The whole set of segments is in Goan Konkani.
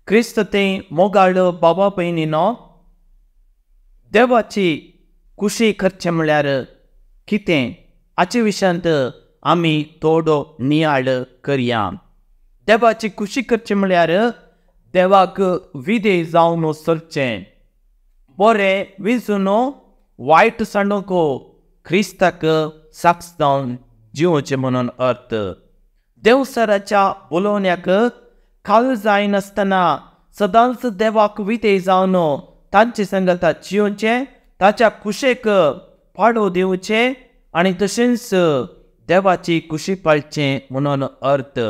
क्रिस्त ते मोगाळ बाबा भयणीनो, देवाची खुशी करचें म्हळ्यार कितें हाचे विशयांत आमी थोडो नियाळ करया. देवाची खुशी करचें म्हळ्यार देवाक विधेय जावन चलचें, बरें विजून वायट सांडूंक क्रिस्ताक साक्ष जावन जिवचें म्हणून अर्थ. देवसराच्या उलोवण्याक काल जायनासतना सदांच देवाक विधेय जावन तांचे संगता जिवचें, ताच्या कुशेक पाडो दिवचें आनी तशेंच देवाची खुशी पाळचें म्हणून अर्थ.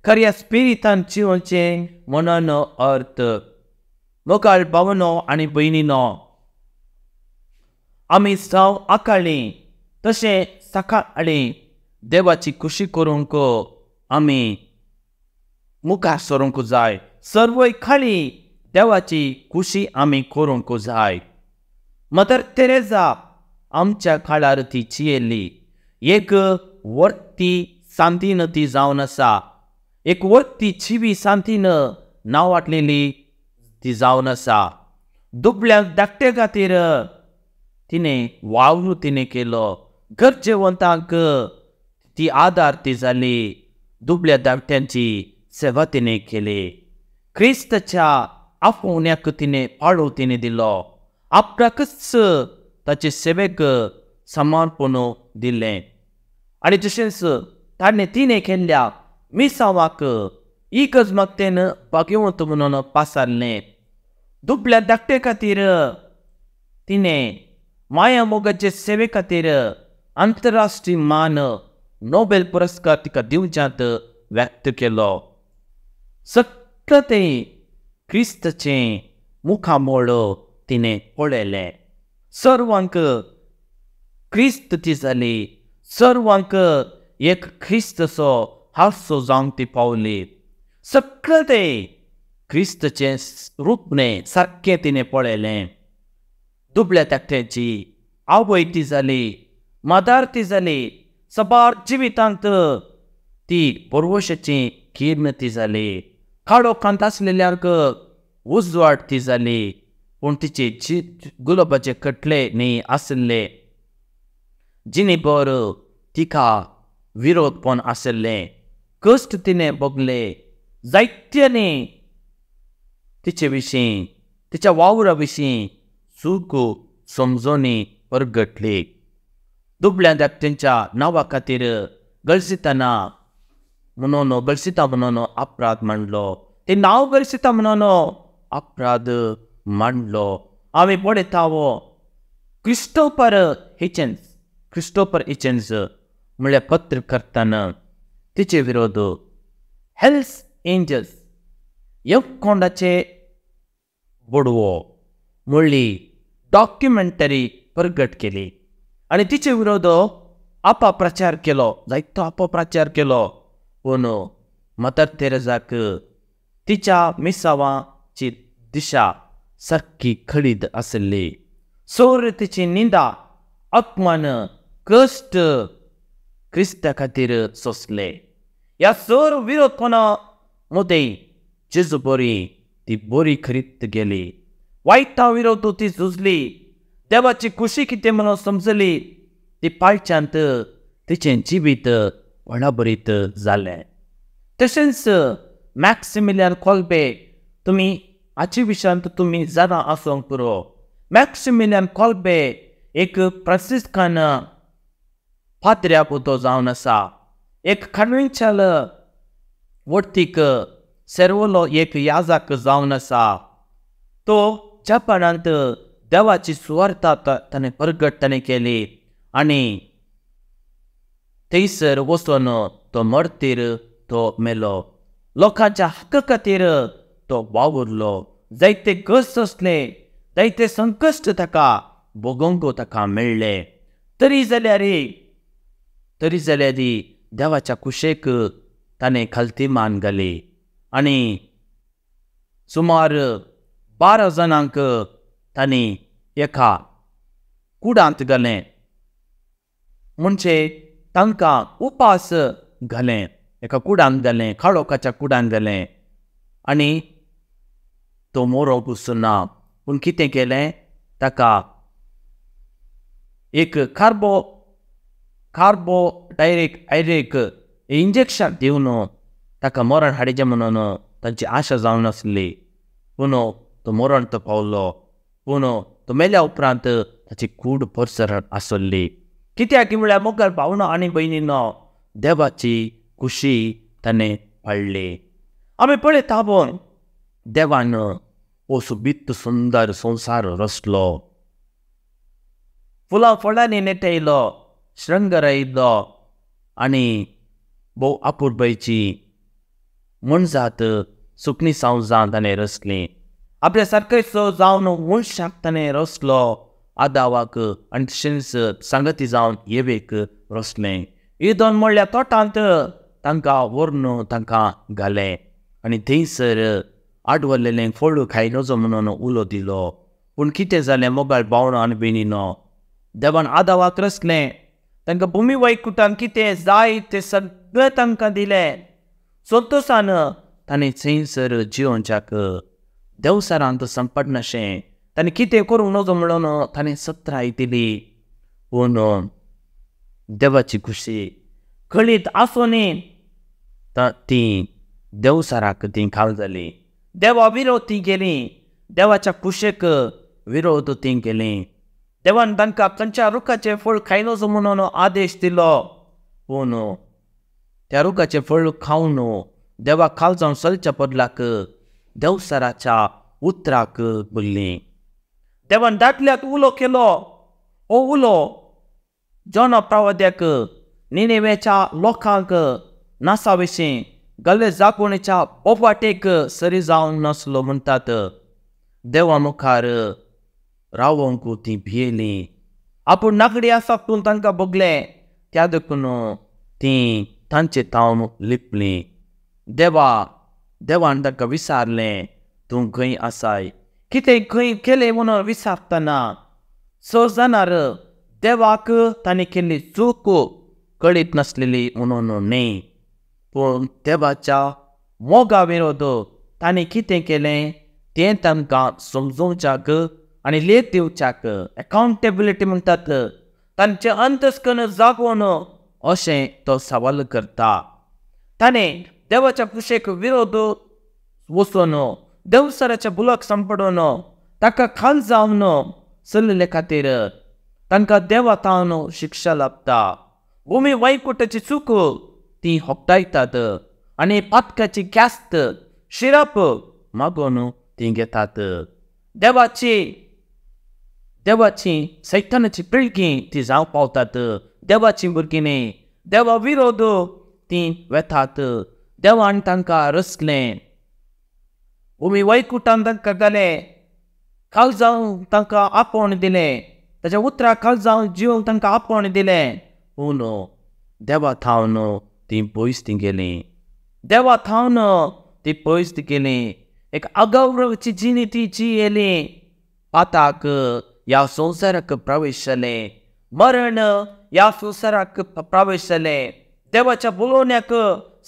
खऱ्या स्पिरितान जिवचें म्हणून अर्थ. मोगाळ भावनो आनी भयणीनो, आमी जावं आकाळी तशें सकाळी देवाची खुशी करूंक आमी मुखार सरूंक जाय. सर्वय खाली देवाची खुशी आमी करूंक जाय. मदर तेरेजा आमच्या काळार ती जियेल्ली एक वर्ती सांतीन ती जावन आसा, एक वर्ती जिवी सांतीन नांवाटलेली ती जावन आसा. दुबळ्यांक धाकटे खातीर तिणें वावर तिणें केलो, गरजेवंतांक ती आदार ती जाली, दुबळ्या धाकट्यांची सेवा तिणें केली. क्रिस्ताच्या आपोवण्याक तिणें पाळो तिणें दिलो, आपणाकच ताचे सेवेक समर्पण दिलें. आनी तशेंच ताणें तिणें केल्ल्या मिसावाक इगर्ज मागतेन भाग्यवंत म्हणून पासारलें. दुबळ्या धाकटे खातीर तिणें माया मोगाचे सेवे खातीर आंतरराष्ट्रीय मान नोबेल पुरस्कार तिका दिवच्यांत व्यक्त केलो. सगळें तें क्रिस्ताचें मुखामळ तिणें पळयलें. सर्वांक क्रिस्त ती जाली, सर्वांक एक क्रिस्तचो हारसो जावंक ती पावली. सगळें तें क्रिस्तचें रूपणें सारकें तिणें पळयलें. दुबळ्या धाकट्यांची आवय ती जाली, मादार ती जाली, सबार जिवितांत ती बरवशाची किर्ण ती जाली, काळोखांत आसलेल्यांक उजवाड ती जाली. पूण तिचे गुलाबाचे कटले न्ही आशिल्ले, जिणेभर तिका विरोधपण आशिल्लें, कश्ट तिणें भोगले. जायत्यांनी तिचे विशीं तिच्या वावरा विशीं चूक समजणी परगटली. दुबळ्या धाकट्यांच्या नांवा खातीर गळसितना म्हणून गळसिता म्हणून अपराध मांडलो, ते नांव गळसिता म्हणून अपराध मांडलो. आमी पळयता क्रिस्टोफर हिचेन्स, क्रिस्टोफर हिचेन्स म्हळ्यार पत्रकर्तान तिचे विरोध हेल्स एंजल्स यवकोंडाचे बोडवो म्हणली डॉक्युमेंटरी प्रगट केली आनी तिचे विरोध अपप्रचार केलो, जायतो अपप्रचार केलो. पूण मदर तेरेजाक तिच्या मिसावाची दिशा सारकी खडीत आशिल्ली. सोर तिची निंदा अपमान कश्ट क्रिस्ता खातीर सोंसले. ह्या सोर विरोधपणा मदें जेजू बरी ती बरी खरीत गेली. वायटा विरोध ती झुजली, देवाची खुशी कितें म्हणून समजली, ती पाळच्यांत तिचें जिवीत वळाबरीत जालें. तशेंच मॅक्सिमिलियन कोल्बे, तुमी हाचे विशयांत तुमी जाणा आसूंक पुरो. मॅक्सिमिलियन कोल्बे एक फ्रांसिस्कान पाद्र्या पुतो जावन आसा, एक कन्वेन्शनल वट्टीक सेर्वलो एक याजाक जावन आसा. तो जपानांत देवाची सुवार्ता ताणें प्रगट ताणें केली आनी थंयसर वचून तो मर्तीर तो मेलो. लोकांच्या हक्का खातीर तो वावुरलो. जायते कश्ट आसले, जायते संकश्ट ताका भोगोवंक ताका मेळ्ळे, तरी जाल्यार देवाच्या कुशेक ताणें खालती मान घाली आनी सुमार 12 जाणांक तांणी एका कुडांत घालें, म्हणजे तांकां उपास घालें, एका कुडांत घालें, काळोखाच्या कुडांत घालें आनी तो मोरोंक वचूना. पूण कितें केलें, ताका एक कार्बो डायरेक्ट आयरेक इंजेक्शन दिवन ताका मरण हाडिचें म्हणून तांची आशा जावन आसली. पूण तो मरण तो पावलो. पूण तो मेल्या उपरांत ताची कूड परसरण आसली. कित्याक म्हळ्यार मोगाळ भावना आनी भयणीनो, देवाची खुशी ताणें पाळ्ळी. आमी पळयता देवान हो सोबीत सुंदर संवसार रचलो, फुलां फळांनी नेटयलो, शृंगरयलो आनी भोव अपुरबायेची मनजात सुकणी सावजां ताणें रचली. आपल्या सारकेचो जावन मनशाक ताणें रचलो, आदावाक आनी तशेंच सांगती जावन येवेक रचलें. इदोन म्हणल्या तोटांत तांकां व्हरून तांकां घालें आनी थंयसर आडवलेलें फळ खाय नजो म्हणून उलो दिलो. पूण कितें जालें मोगाळ भावना आनी भयणीनो, देवान आदावाक रचलें, तांकां भुमी वैकुटान कितें जाय तें सगळें तांकां दिलें. संतोशान ताणें थंयसर जियोवच्याक देवसारांत संपडनाशें ताणें कितें करूंक नजो म्हणून ताणें सत्राय दिली. पूण देवाची खुशी कळीत आसूनय ती देवसाराक ती खाल जाली. देवा विरोध ती केली, देवाच्या कुशेक विरोध ती केली. देवान तांकां खंयच्या रुखाचें फळ खायनजो म्हणून आदेश दिलो. पूण त्या रुखाचें फळ खावन देवाक खाल जावन चलच्या बदलाक देवसाराच्या उतराक भरली. देवान दादल्याक उलो केलो. हो उलो जोना प्रवाद्याक निनेवेच्या लोकांक नासा विशीं गल्ले जागवणेच्या बोबाटेक सरी जावन नासलो म्हणटात. देवा मुखार रावोंक ती भियेली. आपूण नागडी आसा पूण तांकां भोगलें, त्या देखून ती तांचे तावन लिपली. देवान तांकां विचारलें, तूं खंय आसाय, कितें खंय केलें म्हणून विचारतना स जाणार देवाक ताणें केल्ली चूक कळीत नासलेली म्हणून न्हय, पूण देवाच्या मोगा विरोध ताणें कितें केलें तें तांकां समजोवच्याक आनी लेख दिवच्याक, अकाउंटेबिलिटी म्हणटात, तांचें अंतस्कन जागोवन अशें तो सवाल करता. ताणें देवाच्या कुशेक विरोध वचून देवसराच्या बुलाक सांपडून ताका खाल जावन चल्ले खातीर तांकां देवा तावन शिक्षा लाभता. भुमी वायकुटाची चूक ती होपटायतात आनी पातकाची ख्यास्त शिरप मागून ती घेतात. देवाची सैतानाची पिळगी ती जावंक पावतात. देवाची भुरगीं न्ही, देवा विरोध ती वेतात. देवान तांकां रचलें, भुमी वैकुटान तांकां घालें, खाल जावन तांकां आपोवण दिलें, ताच्या उतराक खाल जावन जिवंक तांकां आपोवण दिलें. पूण देवा थावन ती पयस ती गेली, देवा थावन ती पयस ती गेली. एक अगौरवाची जिणी ती जियेली. पाताक ह्या संवसाराक प्रवेश जालें, मरण ह्या संवसाराक प्रवेश जालें. देवाच्या बोलोवण्याक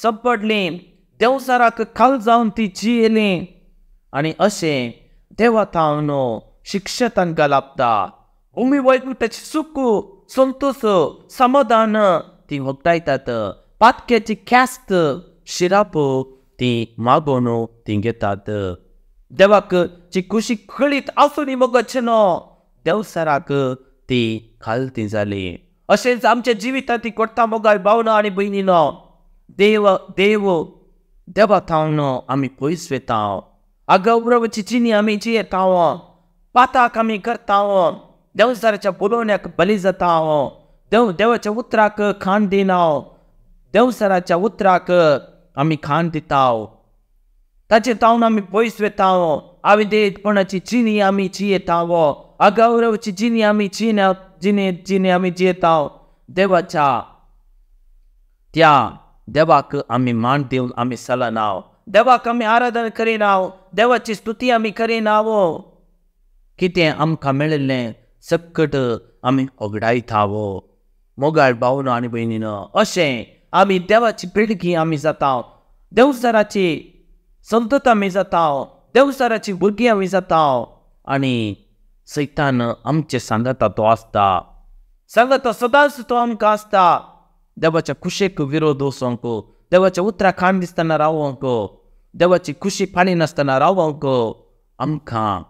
सांपडली, देवसाराक खाल जावन ती जियेली आनी अशें देवा थावन शिक्षा तांकां लाभता. भुमी वैकुटाची सुख संतोश समाधान ती होगटायतात. पातक्याची ख्यास्त शिराप ती मागोवन ती घेतात. देवाक जी खुशी कळीत आसून मोगाचें न्हू देवसाराक ती खालती जाली. अशेंच आमच्या जिवितांत ती करता मोगाळ भावना आनी भयणीनो. देव देव देवा थावन आमी पयस वेता, अगौरवाची जिणी आमी जियेता, पाताक आमी करता, देवसाराच्या बोलोवण्याक बली जाता, देवाच्या उतराक खाण दिना, देवसाराच्या उतराक आमी खाण दिता, ताचे तावन आमी पयस वेता. आविदेपणाची जिणी आमी जियेता, अगौरवाची जिणी आमी जिणे आमी जियेता. देवाच्या त्या देवाक आमी मान दिवन आमी चलना, देवाक आमी आराधना करिना, देवाची स्तुती आमी करिना. कितें आमकां मेळिल्लें सकट आमी होगडायता. मोगाळ भावना आनी भयणीनो, अशें आमी देवाची पिळगी आमी जाता, देवसराची संतत आमी जाता, देवसाराची भुरगीं आमी जाता आनी सैतान आमचे सांगाता तो आसता, सांगाता सदांच तो आमकां आसता। देवाच्या खुशेक विरोध वचोंक, देवाच्या उतरां खाण दिसतना रावोंक, देवाची खुशी पाळी नासतना रावोंक आमकां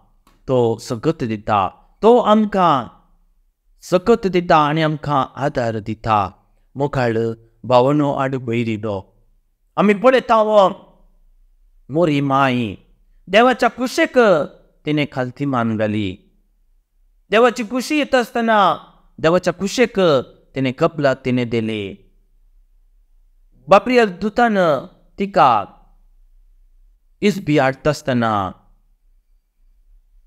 तो सकत दिता, तो आमकां सकत दिता आनी आमकां आदार दिता। मोगाळ भावनो आनी भयणीनो, आमी पळयता मोरी माई देवाच्या कुशेक तिणें खालती मान घाली। देवाची खुशी येता आसतना देवाच्या कुशेक तिणें कपलात तिणें दिली। बापरियल दुतान तिका इसबी हाडटा आसतना,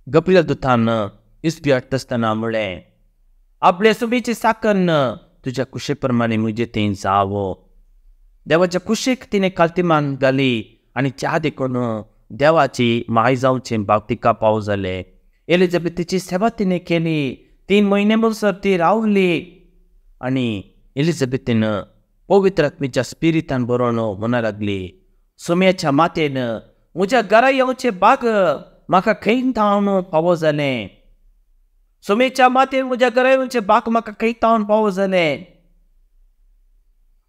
गब्रियल दुतान इसबी हाडटा आसतना म्हळें, आपले सुबेची साकन तुज्या कुशे प्रमाणे म्हजें तें जावो। देवाच्या कुशेक तिणें खालती मान घाली आनी च्या देखून देवाची माय जावचें भाग तिका पाव जालें। एलिजाबेथीची सेवा तिणें केली, 3 म्हयने म्हणसर ती रावली आनी एलिजाबेथीन पवित्र आत्म्याच्या स्पिरितान बरोवन म्हणा लागली, सोम्याच्या मातेन म्हज्या घरा येवचें भाग म्हाका खंय थावन फावो जालें, सोम्याच्या मातेन म्हज्या घरा येवचें भाग म्हाका खंय थावन फावो जालें।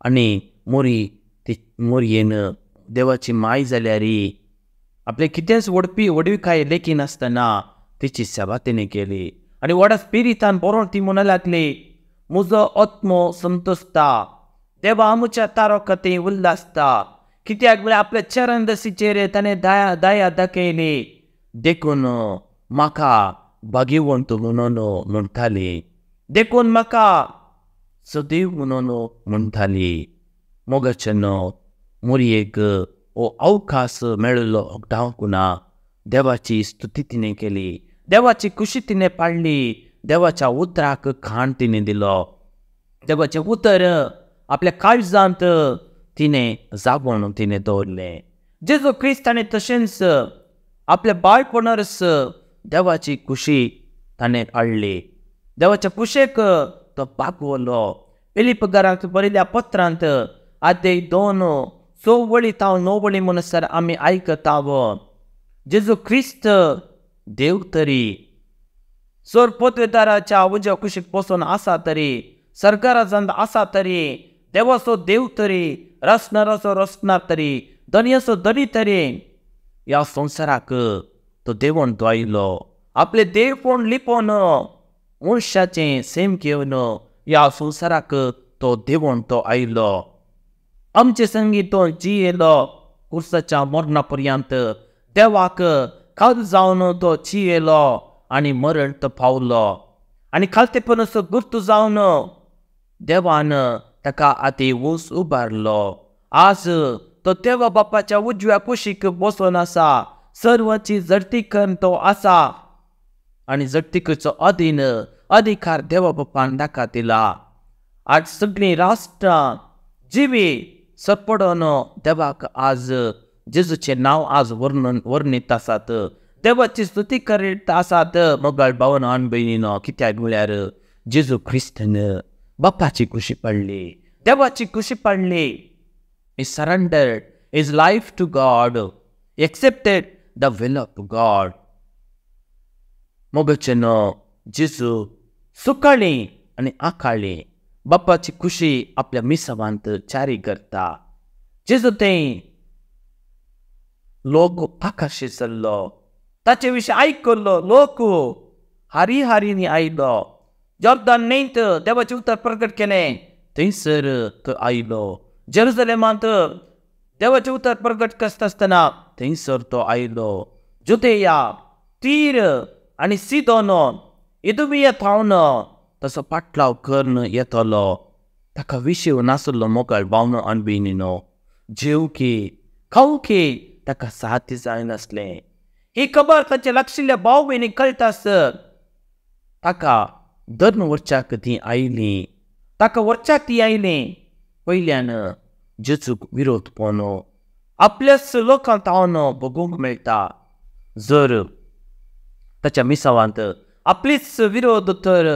आनी मोरी ती मोरयेन देवाची माय जाल्यार आपलें कितेंच वडपी व्हडविकाय लेखिनासतना तिची सेवा तिणें केली आनी व्हडा स्पिरितान बरोवन ती म्हणा लागली, म्हजो आत्मो संतोसता, देवा आमच्या तारो खातीर उल्लासता, कित्याक म्हळ्यार आपल्या चरणदसीचेर ताणें दया दया दाखयली, देखून म्हाका भाग्यवंत म्हणून म्हणटाली, देखून म्हाका सदैव म्हणून म्हणटाली। मोगाचें मोरयेक हो अवकाश मेळिल्लो डावंक ना। देवाची स्तुती तिणें केली, देवाची खुशी तिणें पाडली, देवाच्या उतराक खाण तिणें दिलो, देवाचें उतर आपल्या काळजांत तिणें जागोवन तिणें दवरलें। जेजू क्रिस्त ताणें तशेंच आपल्या बाळपणारच देवाची खुशी ताणें पाडली, देवाच्या कुशेक तो बागवलो। फिलीप घरांत बरयल्ल्या पत्रांत आद्य 2 6 वळी तावन 9 वळी म्हणसर आमी आयकता, जेजू क्रिस्त देव तरी सर पदवेदाराच्या उज्या कुशीक बसून आसा तरी, सरकाराजांत आसा तरी, देवाचो देव तरी, रसणाराचो रसणार तरी, धनयाचो धनी तरी, ह्या संवसाराक तो देवण तो आयलो, आपले देवपण लिपोवन मनशाचें सेम घेवन ह्या संवसाराक तो देवण तो आयलो। आमचे संगी तो जियेलो कुर्साच्या मरणा पर्यंत, देवाक काल जावन तो जियेलो आनी मरण तो पावलो आनी खालतेपणाचो गुर्तू जावन देवान ताका आती ऊंच उबारलो। आज तो देवा बापाच्या उजव्या कुशीक बसून आसा, सर्वांची जडतीकन तो आसा आनी जडतीकेचो अधीन अधिकार देवा बापान ताका दिला। आज सगळीं राष्ट्रां जिवी सरपडोन देवाक आज जेजूचें नांव आज वर्णीत आसात, देवाची स्तुती करीत आसात। मोगाळ भावन आनी भयणीनो, कित्याक म्हळ्यार जेजू क्रिस्तान बापाची खुशी पाडली, देवाची खुशी पाडली। He surrendered his life to God, he accepted the will of God. मोगाचें जेजू सुकाळी आनी आकाळी बापाची खुशी आपल्या मिसावांत चारी करता। जेजू थंय लोक आकाशी चल्लो, ताचे विशीं आयकल्लो लोक हारी हारीनी आयलो, जॉर्दान न्हंयत देवाचें उतर प्रकट केलें थंयसर तो आयलो, जेरुजलेमांत देवाचें उतर प्रकट करता आसतना थंयसर तो आयलो, जुदेया, तीर आनी सिदोन, इदुमिया थावन तसो पाटलाव करून येतलो। ताका विशीव नासलो मोगाळ भावनो आनी भयणीनो, जेवकी खावकी ताका साथ जायनासलें। ही खबर ताचे लागशिल्ल्या भाव भयणीक कळटा आसत ताका धरून व्हरच्याक ती आयली, ताका व्हरच्याक ती आयली। पयल्यान जेजूक विरोध पोनो आपल्याच लोकांक थावन भोगूंक मेळटा। जर ताच्या मिसावांत आपलीच विरोध तर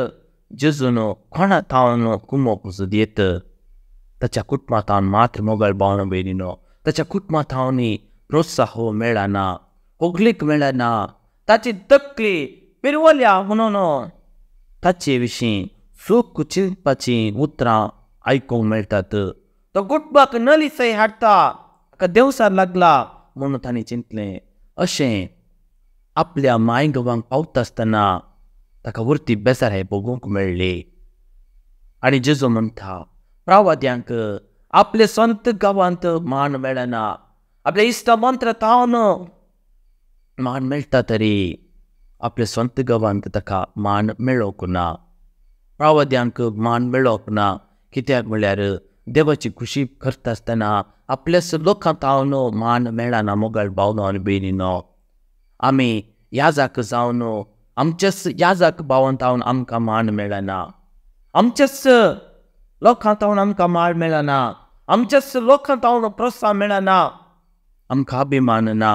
जेजून कोणा थावन कुमोक येत, ताच्या कुटुंबा थावन मात्र मोगाळ भावना भयणीनो, ताच्या कुटुंबा थावनी प्रोत्साह मेळना। होगलीक मेळना, ताची तकली पिरवल्या म्हणून ताचे विशीं चूक चिंतपाचीं उतरां आयकूंक मेळटात. तो गुटबाक नली सय हाडटा, ताका देवसार लागला म्हणून तांणी चिंतलें. अशें आपल्या माय गांवांक पावता आसतना ताका वरती बेजाराय भोगूंक मेळ्ळी. आनी जेजू म्हणटा प्रावाद्यांक आपले संत गांवांत मान मेळना, आपल्या इश्ट मंत्र तावन मान मेळटा तरी आपल्या संत गांवांत ताका मान मेळोंक ना, प्रावाद्यांक मान मेळोंक ना. कित्याक म्हणल्यार देवाची खुशी करता आसतना आपल्याच लोकां तावन मान मेळना. मोगाळ भावनो आनी भयणीनो, आमी याजाक जावन आमच्याच याजाक भावान तावन आमकां मान मेळना, आमच्याच लोकां तावन आमकां मान मेळना, आमच्याच लोकां तावन प्रोत्साहन मेळना, आमकां अभिमान ना,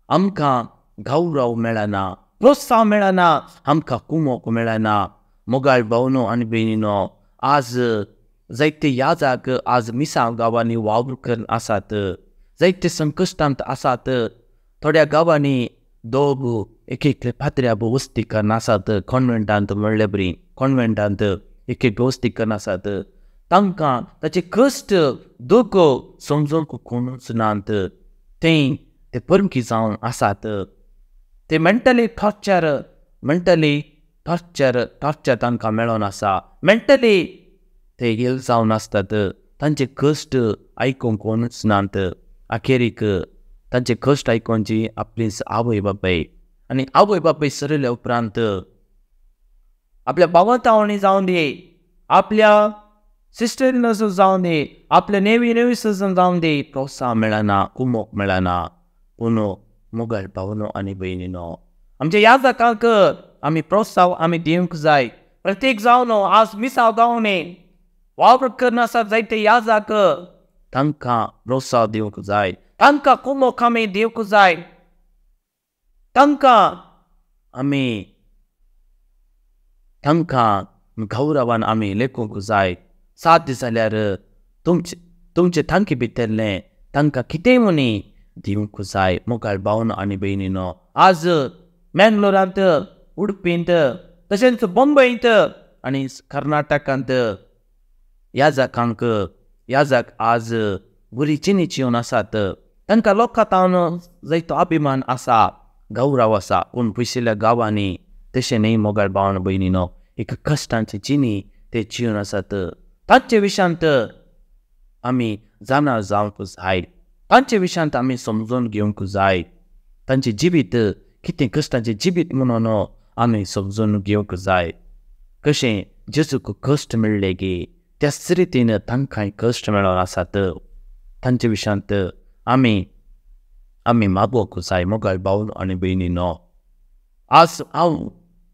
आमकां गौरव मेळना, प्रोत्साहन मेळना, आमकां कुमोक मेळना. मोगाळ भावनो आनी भयणीनो, आज जायते याजाक आज मिसांव गांवांनी वावर करून आसात, जायते संकश्टांत आसात. थोड्या गांवांनी दोग एक एकले पात्र्या वस्ती करून आसात, कॉन्वेंटांत म्हणले बरी कॉन्वेंटांत एक एक वस्ती करून आसात. तांकां ताचे कश्ट दुख समजूंक कोणूच नात, ते परकी जावन आसात. ते mentally torture, mentally torture torture तांकां मेळोन आसा, मेंटली ते येल जावन आसतात. तांचे कश्ट आयकूंक कोणूच नात. अखेरीक तांचे कश्ट आयकोनची आपलीच आवय बापाय, आनी आवय बापाय सरल्या उपरांत आपल्या भावांतावणी जावन दी, आपल्या सिस्टर इन जावन दी, आपल्या नेवी नेवी जावन दी, प्रोत्साहन मेळना, कुमोक मेळना. पूण मोगाळ भावनो आनी भयणीनो, आमच्या याजकांक आमी प्रोत्साहन आमी दिवंक जाय. प्रत्येक जावन आज मिसाव गांवनी वावर करून आसात जायते याजक, तांकां प्रोत्साहन दिवंक जाय, तांकां कुमोक आमी दिवंक जाय, तांकां आमी तांकां गौरवान आमी लेखूंक जाय. साध्य जाल्यार तुमचे तुमचे तांकी भितरलें तांकां कितेंय म्हणी दिवंक जाय. मोगाळ भावनो आनी भयणीनो, आज मँगलोरांत, उडपींत, तशेंच बॉम्बेंत आनी कर्नाटकांत याजकांक याजक आज बरी चिनी चिवन आसात. तांकां लोकां तावन जायतो अभिमान आसा, गौरव आसा. पूण पयशिल्ल्या गांवांनी तशें न्हय. मोगाळ भावन भयणीनो, एक कश्टांची चिनी ते चिवन आसात. तांचे विशयांत आमी जाणा जावंक जाय, तांचे विशयांत आमी समजून घेवंक जाय. तांचें जिवीत कितें कश्टांचें जिवीत म्हणून आमी समजून घेवंक जाय. कशें जेजूक कश्ट मेळ्ळे गी त्याच रितीन तांकांय कश्ट मेळोन आसात. तांचे विशयांत आमी आमी मागोवंक जाय. मोगाळ भावन आनी भयणीनो, आज हांव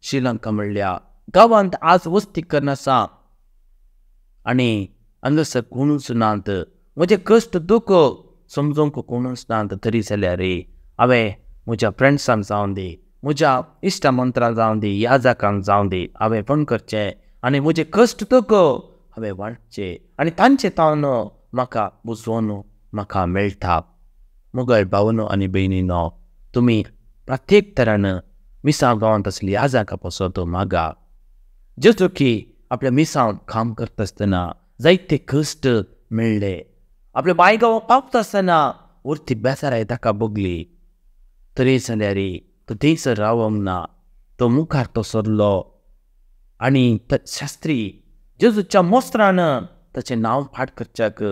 श्रीलंका म्हणल्या गांवांत आज वस्ती करून आसा आनी हांगासर कोणूच नात, म्हजें कश्ट दुख समजूंक कोणूच नात. तरी जाल्यार हांवें म्हज्या फ्रेंड्सांक जावन दी, म्हज्या इश्टा मंत्रांक जावन दी, याजकांक जावन दी, हांवें फोन करचें आनी म्हजें कश्ट दुख हांवें वांटचें आनी तांचे तावन म्हाका बुजोवन म्हाका मेळटा. मोगाळ भावनो आनी भयणीनो, तुमी प्रत्येक तरान मिसांव गांवांत आसली याजका पासत मागा. जेजू की आपल्या मिसांव काम करता आसतना जायते कश्ट मेळ्ळे, आपल्या बाय गांवांत पावता आसतना वरती बेजाराय ताका भोगली, तरी जाल्यार तो थंयसर रावंक ना, तो मुखार तो सरलो आनी शास्त्री जेजूच्या मोस्त्रान ताचें नांव फाट करच्याक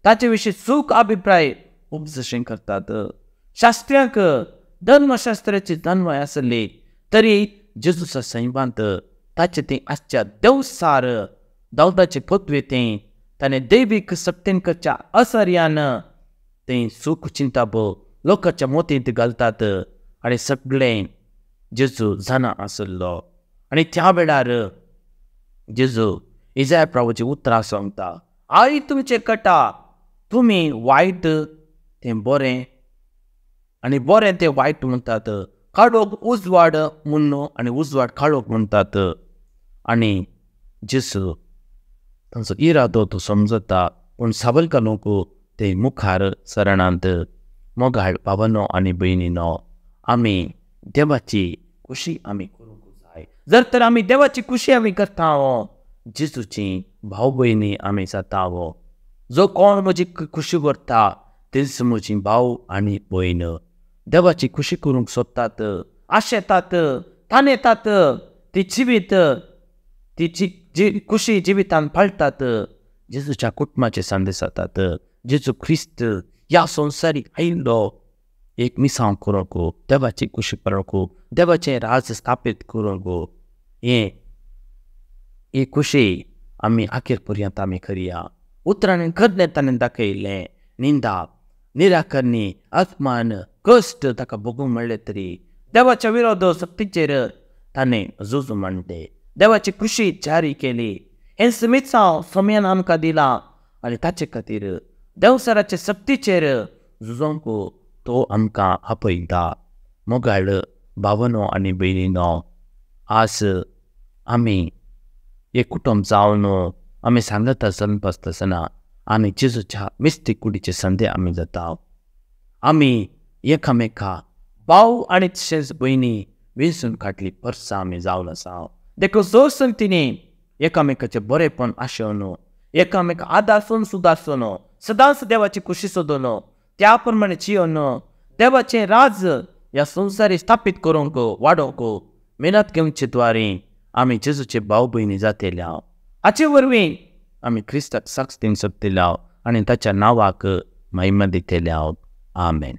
ताचे विशीं चूक अभिप्राय उपजशें करतात. शास्त्र्यांक धर्मशास्त्राची जाणवाय आसली तरी जेजूच्या सैमांत ताचें तें आसच्या देवसार दावदाचे पदवे तें ताणें दैवीक सक्तीन करच्या असर्यान तें चूक चिंताप लोकांच्या मोतींत घालतात आनी सगळें जेजू जाणा आसलो. आनी त्या वेळार जेजू इजाय प्रभूची उतरां सांगता, आई तुमचें कटा, तुमी वायट तें बरें आनी बरें तें वायट म्हणटात, काळोख उजवाड म्हूण आनी उजवाड काळोख म्हणटात. आनी जेजू तांचो इरादो तो समजता, पूण सावलका लोक ते मुखार सरणांत. मोगाळ भावनो आनी भयणीनो, आमी देवाची खुशी आमी करूंक जाय. जर तर आमी देवाची खुशी आमी करता जेजूची भाव भयणी आमी जाता. जो कोण म्हजी खुशी करता तेच म्हजी भाव आनी भयण. देवाची खुशी करूंक सोदतात, आशेतात, तानेतात, ती जिवीत ती जी खुशी जिवितान पाळटात, जेजूच्या कुटुंबाचे संदेश जातात. जेजू क्रिस्त ह्या संवसारीक आयिल्लो एक मिसांव करूंक, देवाची खुशी करूंक, देवाचें राज स्थापीत करूंक. ही खुशी आमी अखेर पर्यंत आमी करया. उतरांनी करणे ताणें दाखयलें. निंदा, निराकरणी, अपमान, कश्ट ताका भोगूंक मेळ्ळे तरी देवाच्या विरोध शक्तीचेर ताणें झुजू मांडलें, देवाची खुशी जारी केली. हें मिसांव सोम्यान आमकां दिलां आनी ताचे खातीर देवसराचे शक्तीचेर झुजोंक तो आमकां आपयता. मोगाळ भावनो आनी भयणीनो, आज आमी एक कुटुंब जावन आमी सांगता चलपासतना आमी जेजूच्या मिस्ती कुडीचे संदे आमी जाता. आमी एकामेका भाव आनी तशेंच भयणी वेंचून काडली परसां आमी जावन आसा. देखून जोर संगतीनी एकामेकाचें बरेंपण आशेवन, एकामेका आदासून सुदासून, सदांच देवाची खुशी सोदून, त्या प्रमाणे जियोन देवाचें राज ह्या संवसारी स्थापीत करूंक, वाडोवंक मेहनत घेवचे द्वारे आमी जेजूचे भाव भयणी जातले. हाचे वरवीं आमी क्रिस्ताक साक्ष दिवंक शकतले आनी ताच्या नांवाक महिमा दितले. आमेन.